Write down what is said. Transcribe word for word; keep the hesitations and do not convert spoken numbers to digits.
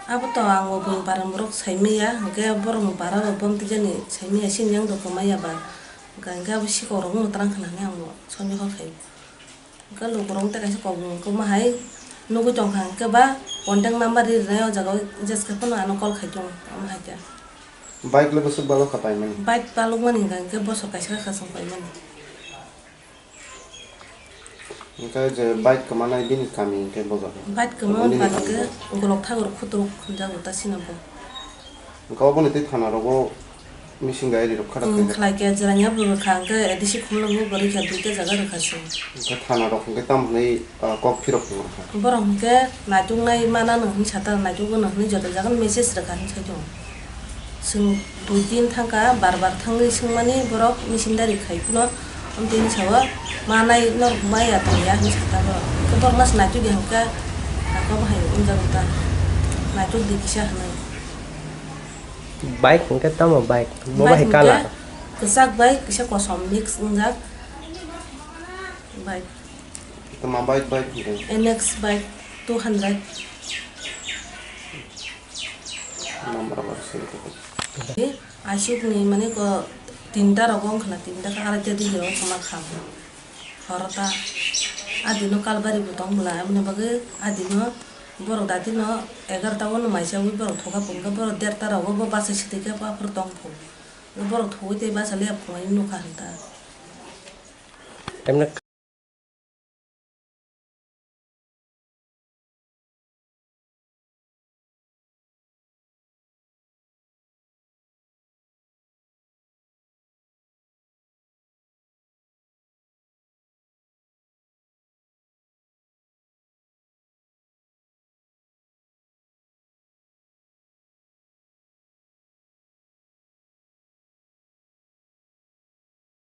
Abo to ang bo buini para borok saimaya, hwnkhe borokni para bo bomtwi jani saimaya, sini yang do kwmaya ba, hwnkhe abo sikok rok no twlang khna hinwi ang bo sonjo kha khai. Hwnkhe lukurok tei kaisa kok bo wngkha, omo hai nugwi tongkha, hwnkhe ba contact number ri rwnai, o jaga o jeska phano ano call khai tongo, omo hai khe. Bike le bwswk balo kha paimani? Bike balukmani hwnkha hwnkhe bosor kaisa kha chwng paimani. Hwnkhe je bike kwmanai bini kami hwnkhe bo jaga? Bike kwma bini wngkha kami hwnkhe bo. Golok thagur khuturuk hwnjago ta sino bo. Hwnkhe oboni tei thana rogo missing diary rok khara Ang khaijak. Khlai khe jwraini abo rwkha, hwnkhe A D C Khumulwng bo rwkha, duita jaga rwkha se. Hwnkhe thana rok hwnkhe tamo hwnwi, ah, kok phirok tongkha? Borok hwnkhe naituknai manano hwnwi sata, naitukgwno hwnwi joto jagano message rwkha hwnwi sai tongo. Chwng dui din thangkha, bar bar thangwi swngmani borok missing diary khai phano, amtwini sao manai norok maya tongya hwnwi sata borok. Hwnkhe borok masa naitukya hwnkhe, ako bahai wngjago ta, naitukdi kisa hwnwi. Bike hwnkhe tamo bike? Bo bahai colour? Bike hwnkhe kwchak bai kisa kosom mix wngjak bike. Tama bike, bike hwnkhe? N X bike two hundred. Number bar swi rwkhe. Aswk ni mane ko tinta rogo wngkha na, tinta khe arai ta di hero wngkha ma kha bo. Horo ta adino kalbari bo tong bwla, aboni bagwi adino borok datino egarta o no mai chawi borok thoka phuru, borok derta rogo bo bachai sitwi khe aphuru tong phu. Borok thogwi tei bacha le phunai nukha hinta. Tamni